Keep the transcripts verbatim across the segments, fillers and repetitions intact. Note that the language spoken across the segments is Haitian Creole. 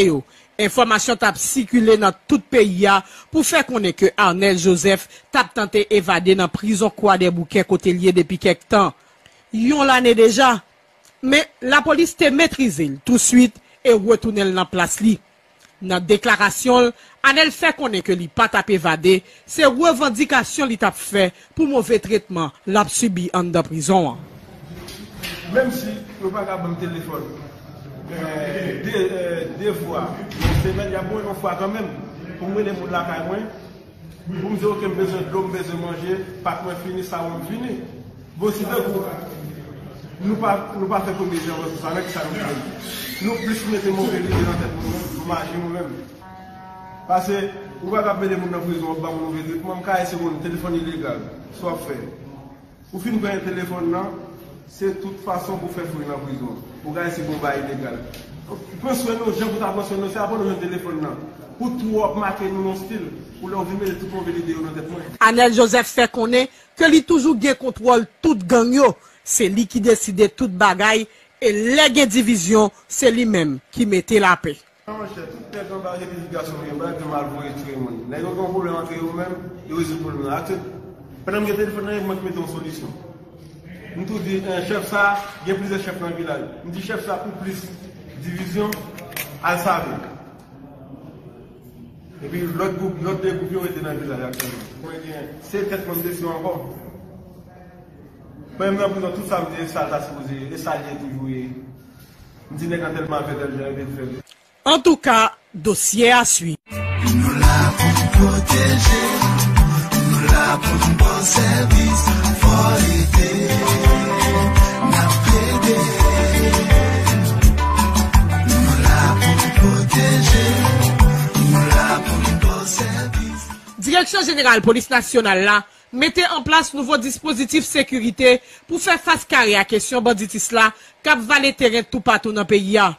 yo, enfòmasyon t ap sikile nan tout peyi a pou fè konnen ke Arnel Joseph t ap tante evade nan prizon Kwadèboukè kote l ye depi kèk tan. Yon lane deja. Men, lapolis te metrize l touswit e retounen l nan plas li. Nan deklarasyon l, Anèl fè konnen ke li pa t ap evade, se revandikasyon li t ap fè pou move tretman l ap sibi anndan prizon an. Menm si yo pa ka ban m telefòn, eh, de, eh, de fwa nan semèn, y ap ban m yon fwa kanmenm pou m rele moun lakay mwen, pou m di, "Oke, m bezwen dlo, m bezwen manje, pak mwen fini, sawon m fini." Bon, si tankou nou pa, nou pa fè premye janvye sou sa, nan ki sa nou fè? Nou plis mete move lide nan tèt nou menm, nou maji nou menm. Paske, ou pa ka mete moun nan prizon, w ap ba moun move tretman, m ka ese konn telefòn ilegal, sa w ap fè. Ou fin pran telefòn nan, se tout fason pou fè fri nan prizon. Ou ka ese gon bagay ilegal. Pran swen nou, jan pou ta pran swen nou, se apre nou jwenn telefòn nan. Pou twòp make nou nan stil, pou lè w vin mete tout move lide yo nan tèt mwen. Anèl Joseph fè konnen ke li toujou gen kontwòl tout gang yo. Se li ki deside tout bagay, e lè gen divizyon, se li menm ki mete lapè. Monchè, tout nèg anba revandikasyon yo, yo pa janm al voye tire moun. Nèg yo gen yon pwoblèm antre yo menm, yo rezoud pwoblèm nan. Aktyèl, pandan m gen telefòn nan men m, mwen ki mete yon solisyon. M tou di, eh, chèf sa, gen plizyè chèf nan vilaj. M di chèf sa pou plis divizyon, al save. Epi lòt gwoup, lòt de gwoup yo rete nan vilaj aktyèlman. Mwen gen, se tèt mwen m deside ankò. Mwen menm nan prizon, tout sa m di, e sa l ta sipoze ye, e sa l ye toujou ye. M di nèg lan tèlman fè tèl jan, epi l fè l. Antouka, dosye a swiv. Nou la pou n pwoteje, nou la pou n ba w sèvis, fò ede, n ap plede. Nou la pou n pwoteje, nou la pou n ba w sèvis. Direksyon Jeneral Polis Nasyonal la mete an plas nouvo dispozitif sekirite pou fè fas kare a kesyon banditis la k ap vale teren toupatou nan peyi a.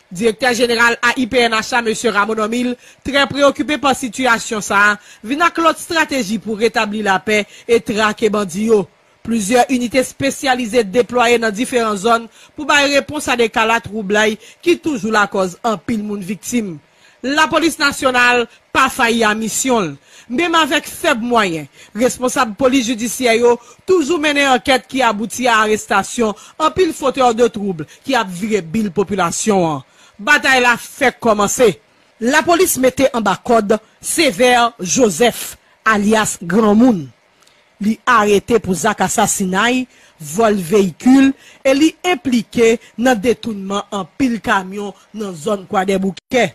Direktè jeneral A I P N H la, mesye Ramon Normil, trè preokipe pa sitiyasyon sa a, vin ak lòt estrateji pou retabli lapè e trake bandi yo. Plizyè inite espesyalize deplwaye nan diferan zòn pou bay repons a de ka latwoublay ki toujou lakòz anpil moun viktim. Lapolis nasyonal pa fayi a misyon l. Menm avèk fèb mwayen, responsab polis jidisyè yo toujou mennen ankèt ki abouti a arestasyon anpil fotè de twoub ki ap vire bil popilasyon an. Batay la fèk kòmanse. Lapolis mete anba kòd Sévère Joseph, alyas Granmoun. Li arete pou zak asasinay, vòl veyikil e li enplike nan detounman anpil kamyon nan zòn Kwadèboukè.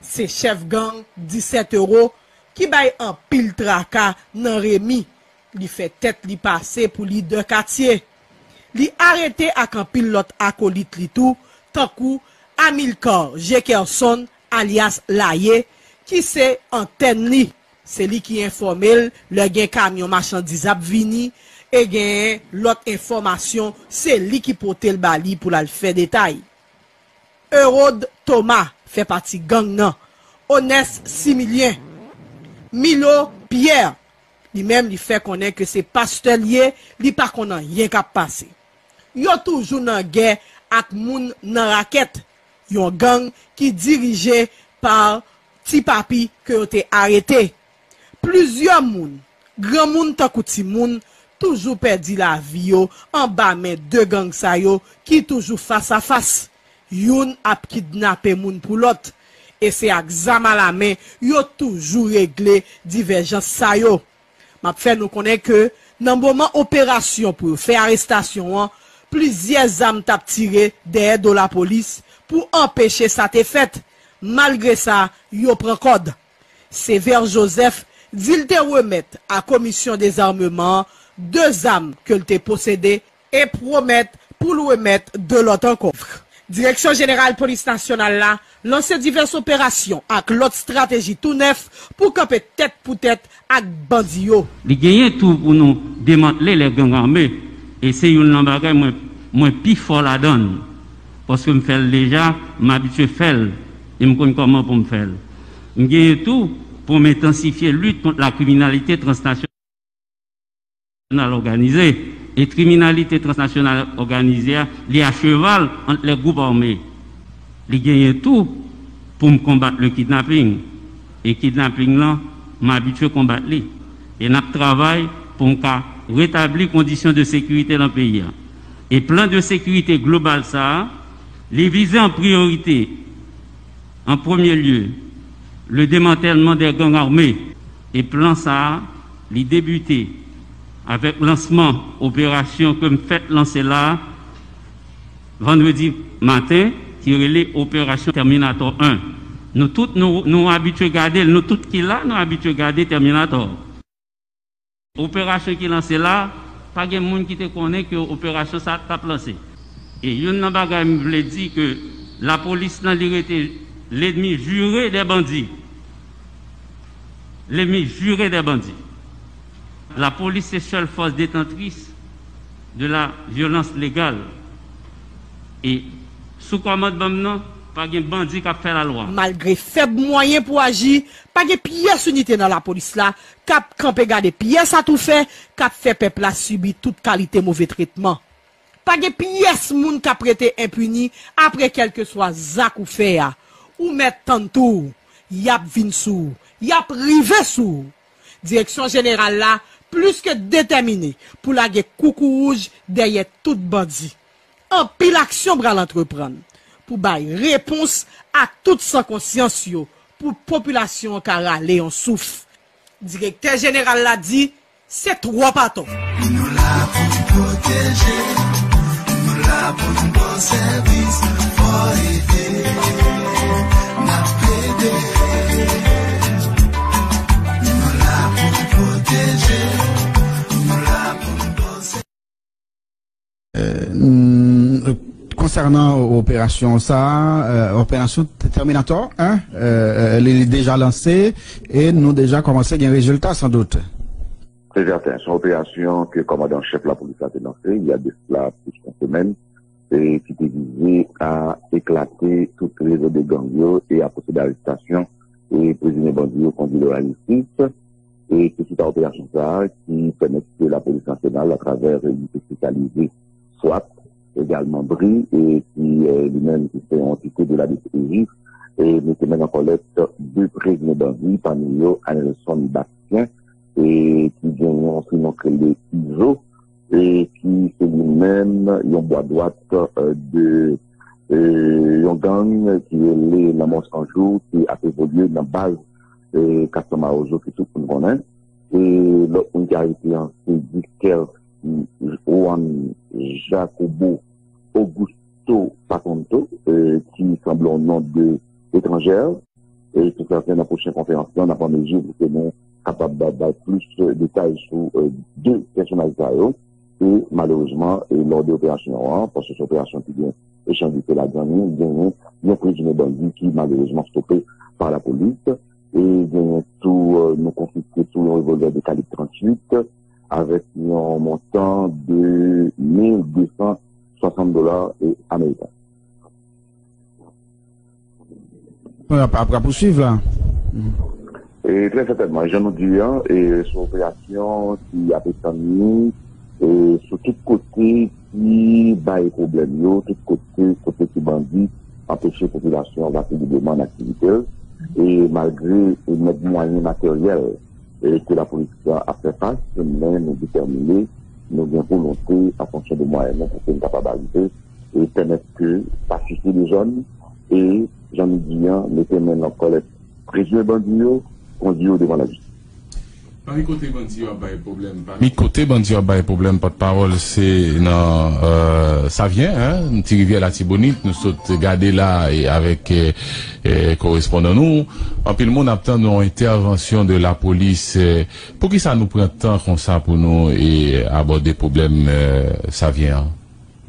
Se chèf gang disèt Ewo ki bay anpil traka nan Remi. Li fè tèt li pase pou lidè katye. Li arete ak anpil lòt akolit li tou, tankou Amilcar Jekerson, alyas Laye, ki se antèn li. Se li ki enfòme l lè gen kamyon machandiz ap vini, e genyen lòt enfòmasyon, se li ki pote l ba li pou l al fè detay. Erod Thomas fè pati gang nan. Onès Similyen, Milo Pierre, li menm li fè konnen ke se pastè l ye, li pa konn anyen k ap pase. Yo toujou nan gè ak moun nan Rakèt, yon gang ki dirije pa Ti Papi ke yo te arete. Plizyè moun, granmoun tankou timoun, toujou pèdi lavi yo anba men de gang sa yo ki toujou fas a fas. Youn ap kidnape moun pou lòt, e se ak zam alamen yo toujou regle divèjans sa yo. M ap fè nou konnen ke nan moman operasyon pou yo fè arestasyon an, plizyè zam t ap tire dèyè do lapolis pou anpeche sa te fèt. Malgre sa, yo pran kòd. Sévère Joseph di l te remèt a Komisyon Dezarmeman an de zam ke l te posede e pwomèt pou l remèt de lòt ankò. Direksyon Jeneral Polis Nasyonal la lanse divès operasyon ak lòt estrateji tou nèf pou kanpe tèt pou tèt ak bandi yo. Li genyen tou pou nou demantle lè gang ame, e se youn nan bagay mwen, mwen pi fò ladan l, paske m fè l deja, m abitye fè l, e m konn kòman pou m fè l. M genyen tou pou m entansifye lit kont lakriminalite transnasyonal òganize. E kriminalite transnasyonal òganize a, li a cheval ant lè gwoup ame. Li genyen tou pou m konbat le kidnaping. E kidnaping lan, m abitye konbat li. E n ap travay pou m ka retabli kondisyon de sekirite nan peyi a. E plan de sekirite global sa a, li vize an priyorite, an premye lye, le démantèlman dè gang ame. E plan sa a, li debite avèk lansman operasyon ke m fèk lanse la a, vandredi maten, ki rele Operasyon Tèminatò en. Nou tout, nou, nou abitye gade l, nou tout ki la, nou abitye gade Tèminatò. Operasyon ki lanse la, pa gen moun ki te konnen ke operasyon sa t ap lanse. E youn nan bagay m vle di ke lapolis lan, li rete lènmi jire dè bandi. Lènmi jire dè bandi. Lapolis se sèl fòs detantris de la vyolans legal. E sou kòmandman m nan, pa gen bandi k ap fè lalwa. Malgre fèb mwayen pou aji, pa gen pyès inite nan lapolis la k ap kanpe gade pyès atoufè k ap fè pèp la sibi tout kalite move tretman. Pa gen pyès moun k ap rete enpini apre kèlkeswa zak ou fè a. Ou mèt tann tou, y ap vin sou ou, y ap rive sou ou. Direksyon jeneral la plis ke detèmine pou lage koukouwouj dèyè tout bandi. Anpil aksyon pral antreprann pou bay repons a tout sankonsyans yo, pou popilasyon an ka rale yon souf. Direktè jeneral la di, se twòp atò. Nou la pou n pwoteje, nou la pou n ba w sèvis, fò ede, n ap plede. Nou la pou n pwoteje, nou la pou n ba w sèvis. Konsènan operasyon sa, operasyon Tèminatò en, li deja lanse e nou deja kòmanse gen rezilta, sandout. Se sèten, se yon operasyon ke kòmandan an chèf lapolis la te lanse, il y a de cela plus qu'une semaine, e ki te vize a eklate tout rezo de gang yo e a pwosede arestasyon e prezime bandi yo kondui yo a la jistis. E se chita operasyon sa a ki pèmèt ke lapolis nasyonal, atravè inite espesyalize swat, egalman bri, e ki, e, li menm ki se yon antite de la D C P J, e mete men nan kòlèt de prezime bandi, pami yo Anelson Bastien, e ki gen yon sinon k rele Izo, e ki se li menm yon bwa dwat, e, de, e, yon gang ki rele Lanmò San Jou, ki ap evolye nan baz, e, Castro Mawozo ki tout moun konnen. E lòt moun ki arete an se Diskel Juan Jacobo Augusto Patonto, e, ki sanble yon non de etranjè. E se sèten, nan pwochen konferans lan, n ap an mezi pou ke nou kapab ba-, bay plis detay sou, e, de pèsonaj sa yo. E malerezman, e lò de operasyon an, paske se operasyon ki gen echanj de feu ladan li, genyen yon prezime bandi ki malerezman stope pa lapolis. E genyen tou, e, nou konfiske tou yon revolvè de kalib tranntuit avèk yon montan de mil de san swasant dola, e, ameriken. Ap, ap, ap pouswiv la. E trè sètènman, jan nou di an, e se yon operasyon ki ap etann li, e sou tout kote ki bay pwoblèm yo, tout kote, kote ki bandi anpeche popilasyon an vake libreman nan aktivite l. E malgre, e mèt mwayen materyèl, e ke lapolis ap fè fas, men nou detèmine, nou gen volonte, an fonksyon de mwayen nou, pou ke n kapab arive e pèmèt ke pasifye de zòn e, jan nou di an, mete men nan kòlèt prezime bandi yo, kondui yo devan lajistis. Pami kote bandi yo ap bay pwoblèm, pami kote bandi yo ap bay pwoblèm, pòtpawòl, se nan, euh, Savyen, en, Ti Rivyè Latibonit, nou sot gade la, e avèk, e, e, korespondan nou. Anpil moun ap tann yon entèvansyon de lapolis, e, poukisa nou pran tan konsa pou nou, e, abòde pwoblèm, e, Savyen an?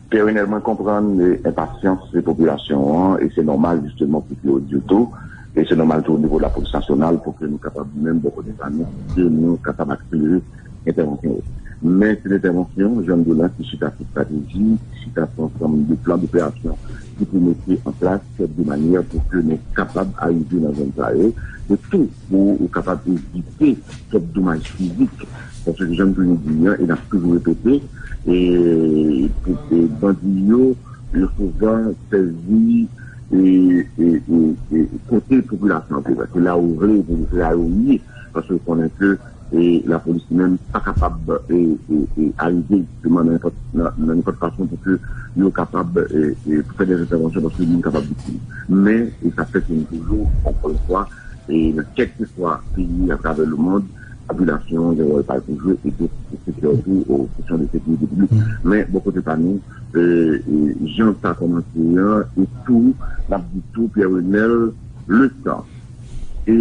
Pierre Renel, mwen konprann, e, enpasyans popilasyon an, e se nòmal, jisteman, pou ke yo di w tou, e se nòmal tou o nivo de lapolis nasyonal, pou ke nou kapab menm bò kote pa nou, pou ke nou kapab akselere entèvansyon yo. Men se yon entèvansyon, jan m di w la, ki chita sou estrateji, ki chita sou ansanm de plan doperasyon ki pou mete an plas de manyè pou ke nou kapab arive nan zòn sa yo, e tou pou ou kapab evite kèk domaj fizik. Paske jan m toujou di an, e n ap toujou repete, e, e bandi yo, yo souvan sèvi, e, e, e, e, kote popilasyon an te wè. Se la ou vle, se la yo ye. Paske yo konnen ke e, lapolis li menm pa kapab e, e, e, arive jisteman nan nenpòt, nan, nan nenpòt fason pou ke yo kapab e, e, pou fè de entèvansyon paske moun kapab viktim. Men, e sa fè ke nou toujou, ankò yon fwa, e nan kèlkeswa peyi atravè lemonn, popilasyon an gen wòl pa l pou jwe e tou, e se sètou o kesyon de sekirite piblik. Men, bò kote pa nou, e, e, jan sa kòmanse an, e tou, n ap di tou, Pierre Renel, letan e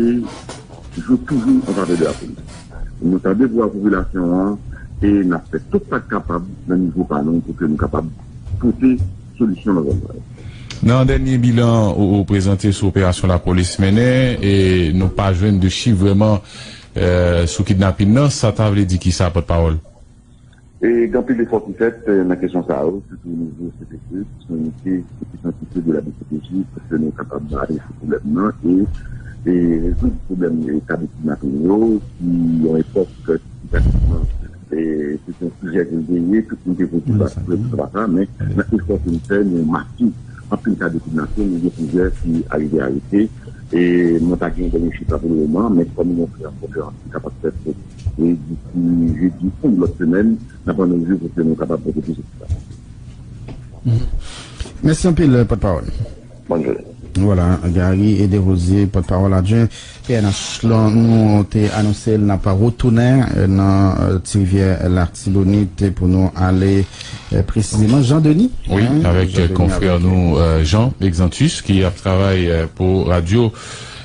jwe toujou an favè de lapolis. Nou tande vwa popilasyon an e n ap fè tout sa k kapab nan nivo pa nou pou ke nou kapab pote solisyon nan zòn sa yo. Nan dènye bilan ou, ou prezante sou operasyon lapolis mennen, e nou pa jwenn de chif vrèman, e, sou kidnapin nan, sa ta vle di kisa, pòtpawòl? E gen anpil efò ki fèt e, nan kesyon sa yo, sitou o nivo C P C, ki se yon inite ki santifye de la D C P J, pou ke nou kapab ale sou pwoblèm nan e, e rezoud pwoblèm e, ka de kidnapin yo, ki yon epòk ki pratikman e, se te yon sijè ke l te ye, tout moun te vle di sa, vle di sa, men nan efò ke n fè, nou make anpil ka de kidnapin, nou gen plizyè ki arive arete. E mwen pa gen dènye chif la pou le moman, men kòm nou fè yon konferans ki kapab fèt e disi jedi ou lòt semèn, n ap analize pou ke nou kapab pote plis enfòmasyon. Mèsi anpil, pòtpawòl. Bòn jounen. Vwala, Gary Desrosiers, pòtpawòl adjwen P N H lan, nou te anonse l, n ap retounen e, nan e, Ti Rivyè Latibonit pou nou ale e, presizeman Jean Denis. Wi, avèk e, konfrè nou e, Jean Exantus ki ap travay e, pou radyo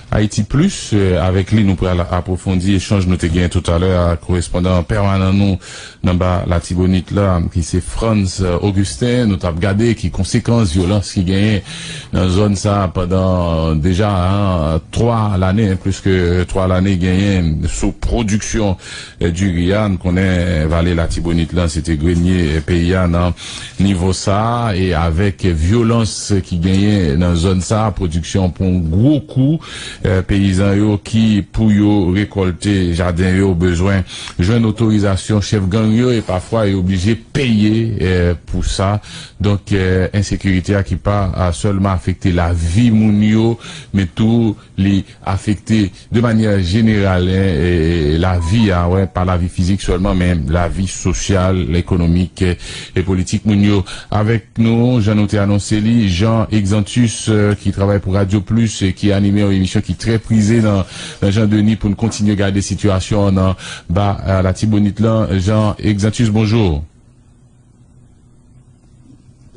Haïti Plus, e, avèk li nou pral apwofondi echanj nou te genyen toutalè ak korespondan pèmanan nou nan ba Latibonit la, ki se Frantz e, Augustin. Nou t ap gade ki konsekans vyolans ki genyen nan zòn sa a pandan deja, en, twa lane, plis ke twa lane genyen sou pwodiksyon e, diri a. N konnen vale Latibonit lan se te grenye e, peyi a nan nivo sa a, e avèk vyolans ki genyen nan zòn sa a, pwodiksyon pran yon gwo kou, e, peyizan yo ki pou yo rekòlte jaden yo bezwen jwenn otorizasyon chèf gang yo e pafwa yo oblije peye e, pou sa. Donk e, ensekirite a ki pa a, sèlman afekte lavi moun yo, men tou li afekte de manyè jeneral, en, e, lavi a, wè, pa lavi fizik sèlman, men lavi sosyal, ekonomik e, e politik moun yo. Avèk nou, jan nou te anonse li, Jean Exantus, e, ki travay pou Radio Plus e ki anime yon emisyon ki trè prize nan, nan Jean Denis pou n kontinye gade sitiyasyon an nan ba, e, Latibonit lan. Jean Exantus, bonjou.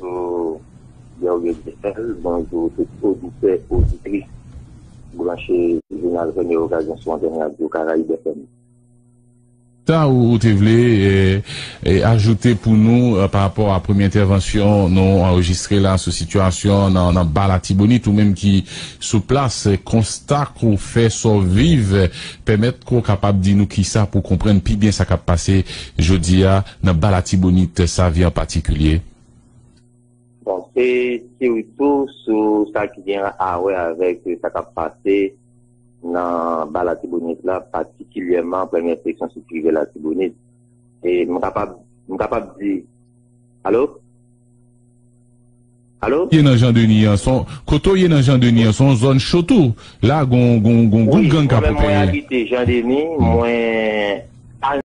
Bonjou, Guerrier Michel. Bonjou, tout oditè, oditris branche jounal Premye Okazyon sou antèn Radyo Karayib F M. Sa ou, ou te vle e, e, ajoute pou nou e, pa rapò a premye entèvansyon nou anrejistre la sou sitiyasyon nan, nan ba Latibonit, ou menm ki sou plas, e, konsta ke w fè, sa w viv, e, pèmèt ke w kapab di nou kisa pou w konprann pi byen sa k ap pase jodi a nan ba Latibonit, Savyen an patikilye? Bon, se siritou sou sa ki gen a wè avèk sa k ap pase nan ba Latibonit la, patikilyèman premyè seksyon site prive Latibonit. E m kapab, m kapab di, alo? Alo? Ye nan Jan Deni an, son, kote w ye nan Jan Deni an, son zòn cho tou. La, gon, gon, gon, gon gang k ap opere. Wi, mwen menm mwen abite Jan Deni, mwen